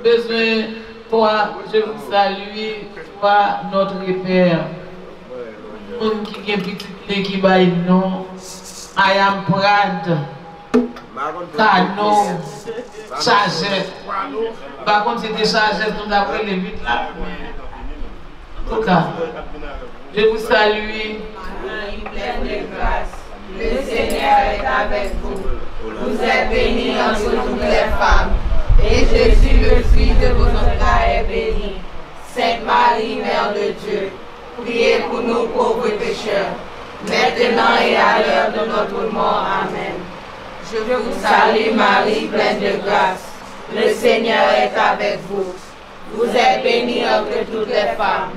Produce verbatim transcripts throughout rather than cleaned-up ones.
Bezwen twa, je vous salue, twa, notre père. Moun ki gen pitit li ki bay non, I am Prad, Kano, Chajèt. M pa konn si se te Chajèt nou t ap rele vit la, men antouka, je vous salue. Marie pleine de grâce, le Seigneur est avec vous. Vous êtes bénie entre toutes les femmes, et Jésus, le fruit de vos entrailles, est béni. Sainte Marie, Mère de Dieu, priez pour nous pauvres pécheurs, maintenant et à l'heure de notre mort. Amen. Je vous salue, Marie pleine de grâce, le Seigneur est avec vous. Vous êtes bénie entre toutes les femmes,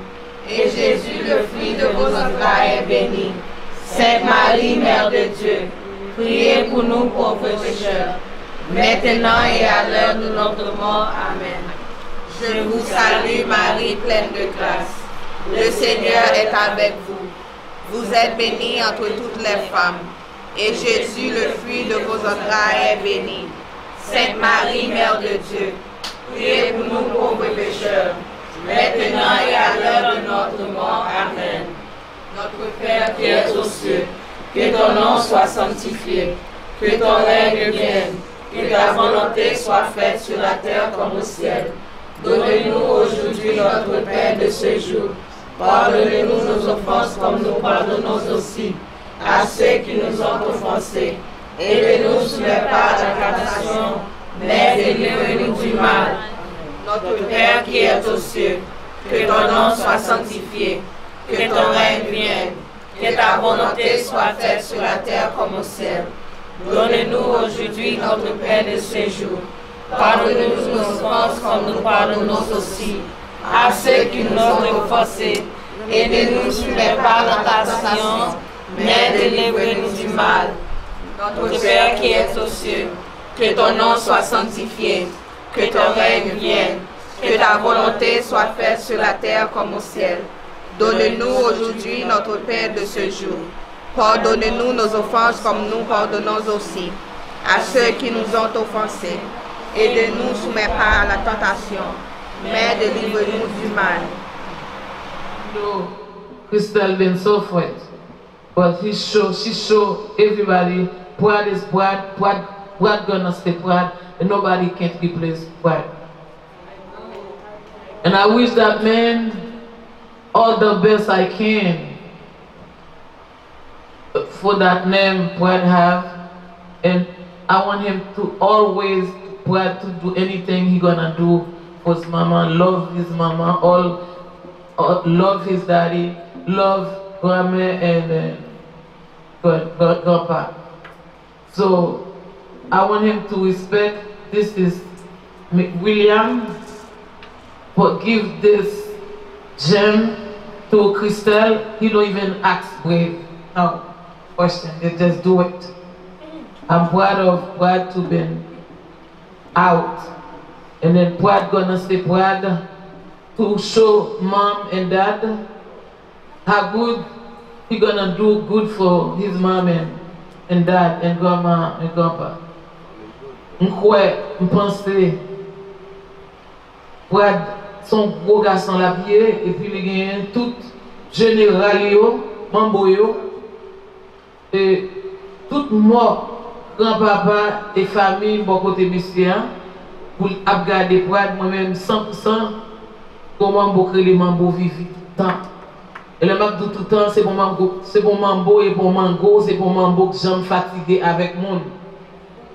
et Jésus, le fruit de vos entrailles, est béni. Sainte Marie, Mère de Dieu, priez pour nous pauvres pécheurs, maintenant et à l'heure de notre mort. Amen. Je vous salue, Marie pleine de grâce. Le Seigneur est avec vous. Vous êtes bénie entre toutes les femmes, et Jésus, le fruit de vos entrailles, est béni. Sainte Marie, Mère de Dieu, priez pour nous pauvres pécheurs, maintenant et à l'heure de notre mort. Amen. Notre Père qui es aux cieux, que ton nom soit sanctifié, que ton règne vienne, que ta volonté soit faite sur la terre comme au ciel. Donne-nous aujourd'hui notre pain de ce jour. Pardonne-nous nos offenses comme nous pardonnons aussi à ceux qui nous ont offensés. Et ne nous soumets pas à la tentation, mais délivre-nous du mal. Notre Père qui es aux cieux, que ton nom soit sanctifié, que ton règne vienne, que ta volonté soit faite sur la terre comme au ciel. Donne-nous aujourd'hui notre pain de ce jour. Pardonne-nous nos offenses comme nous pardonnons aussi à ceux qui nous ont offensés. Et ne nous soumets pas à la tentation, mais délivre-nous du mal. Notre Père qui es aux cieux, que ton nom soit sanctifié, que ton règne vienne, que ta volonté soit faite sur la terre comme au ciel. Donne-nous aujourd'hui notre pain de ce jour. Pardonne-nous nos offenses comme nous pardonnons aussi à ceux qui nous ont offensés. Et ne nous soumets pas à la tentation, mais délivre-nous du mal. No, Crystal been so fret, but he show, she show everybody Prad is Prad, Prad, Prad gonna stay Prad, and nobody can't replace Prad. And I wish that man all the best I can for that name Prad have, and I want him to always Prad to do anything he gonna do for his mama, love his mama, all, all love his daddy, love grandma and uh, grand, grand, grandpa. So I want him to respect. This is Mi- William, but give this gem to Crystal. He don't even ask brave no question. They just do it. I'm proud of Brad to been out. And then Brad gonna say Brad to show mom and dad how good he gonna do good for his mom and, and dad and grandma and grandpa. M kwè, m panse Brad se yon gwo gason l ap ye, epi li genyen tout jeneral yo, manbo yo, e tout mò granpapa e fanmi bò kote misye a, pou l ap gade Brad, mwen menm san pou san, gon manbo k rele manbo Vivi toutan. E lè m ap di w toutan, se bon mango, se bon manbo, e bon mango, se bon manbo k janm fatige avèk moun.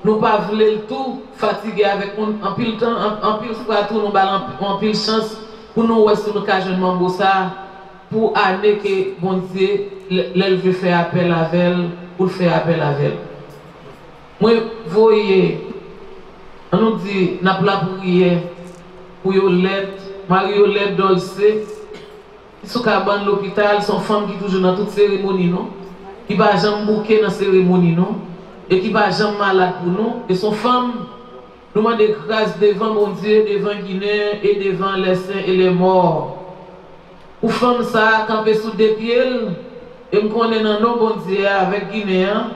Nou pa vle l tou fatige avèk moun. Anpil tan, an- anpil fwa tou, nou ba l anp- anpil chans pou nou wè si nou ka jwenn manbo sa pou ane ke Bondye, lè lè l vle fè apèl avè l, pou l fè apèl avè l. Mwen voye, an nou di, n ap lapriyè pou Yolette, Marie Yolette Dolce, ki sou kabann lopital, se yon fanm ki toujou nan tout seremoni nou, ki pa janm bouke nan seremoni nou, e ki pa janm malad pou nou, e se yon fanm, nou mande gras devan Bondye, devan Ginen, e devan les saints et les morts. Pou fanm sa a kanpe sou de pye l, e m konnen nan non Bondye a avèk Ginen an,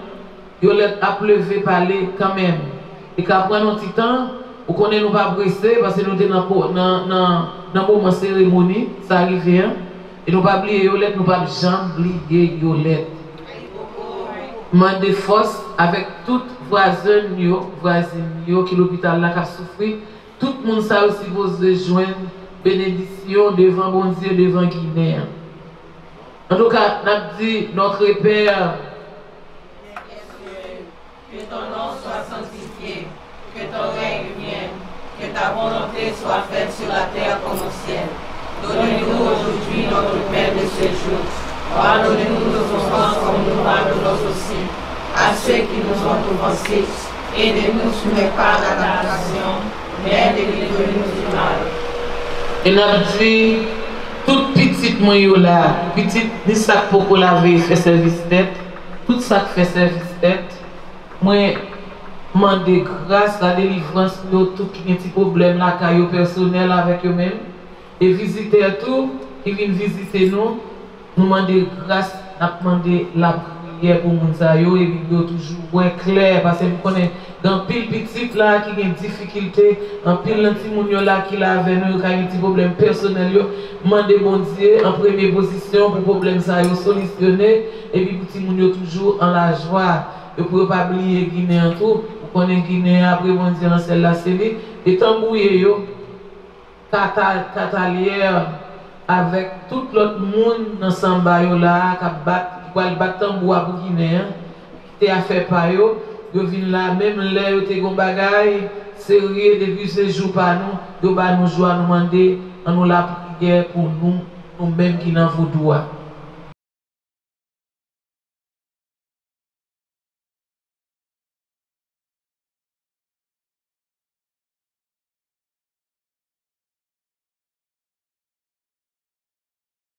Yolette ap leve pale kanmenm. Li ka pran yon ti tan, Ou konnen nou pa prese, paske nou te nan, nan, nan, nan moman seremoni, sa rive an. E nou pa bliye Yolèt, nou p ap janm bliye Yolèt. Mande fòs avèk tout vwazen yo, vwazin yo ki lopital la k ap soufri. Tout moun sa yo sipoze jwenn benediksyon devan Bondye, devan Ginen an. Antouka, n ap di, Notre Père, que ton nom soit sanctifié, que ton règne vienne, que ta volonté soit faite sur la terre comme au ciel. Donne-nous aujourd'hui notre pain de ce jour. Pardonne-nous nos offenses comme nous pardonnons aussi à ceux qui nous ont offensés. Et ne nous soumets pas à la tentation, mais délivre-nous du mal. E n ap di, tout pitit mwen yo la, pitit ni sa k poko lave fè sèvis tèt, tout sa k fè sèvis tèt, mwen mande gras, ladelivrans pou yo tout ki gen ti pwoblèm lakay yo pèsonèl avèk yo menm. E vizitè tou ki vin vizite nou, nou mande gras, n ap mande lapriyè pou moun sa yo, epi pou yo toujou wè klè, paske m konnen gen anpil pitit la ki gen difikilte, anpil nan timoun yo la ki la avè nou, yo ka gen ti pwoblèm pèsonèl yo, mande Bondye an premye pozisyon pou pwoblèm sa yo solisyone, epi pou timoun yo toujou an lajwa, e pou yo pa bliye Ginen an tou, ou konnen Ginen an apre Bondye nan syèl la se li, e tanbouye yo, Kata-, Katalyè avèk tout lòt moun nan sanba yo la a k ap bat, ki pral bat tanbou a pou Ginen an, ki te a fè pa yo, yo vin la menm lè yo te gon bagay serye depi se jou pa nou, yo ba nou jwa, nou mande, an nou lapriyè pou nou, nou menm ki nan vodou a.